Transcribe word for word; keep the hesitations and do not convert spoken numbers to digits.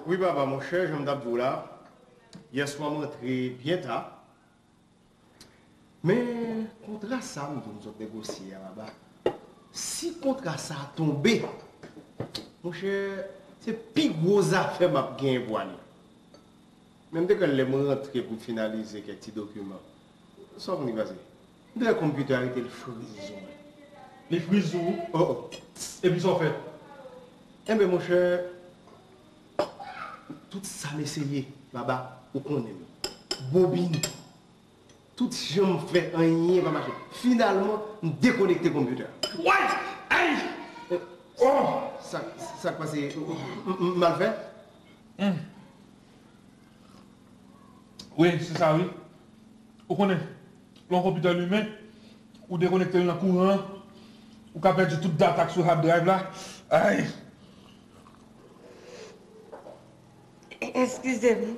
Wi, papa, monchè, jan m t ap di w la, yèswa m rantre byen ta. Men, kontra sa m di w m sot negosye a, papa, si kontra sa a tonbe, monchè, se pi gwo zafè m ap genyen pou ane. Men m te kwè lè m rantre pou m finalize kèk ti dokiman. Sa w konn ki pase? M te wè konpitè a rete l friz ou. Li friz ou? Oh, oh. Epi sa w fè? Enben, monchè, tout sa m eseye, baba, ou konnen m. Bobin. Tout jan m fè, anyen pa mache. Finalman, m dekonekte konpitè a. Woy! Ay! Oh! Sa, sa k pase? M, m, m mal fè? Hmm. Wi, se sa wi. Ou konnen, lè yon konpitè limen, ou dekonekte l nan kouran an, ou ka pèdi tout data k sou hard drive la. Ay! Eskize m.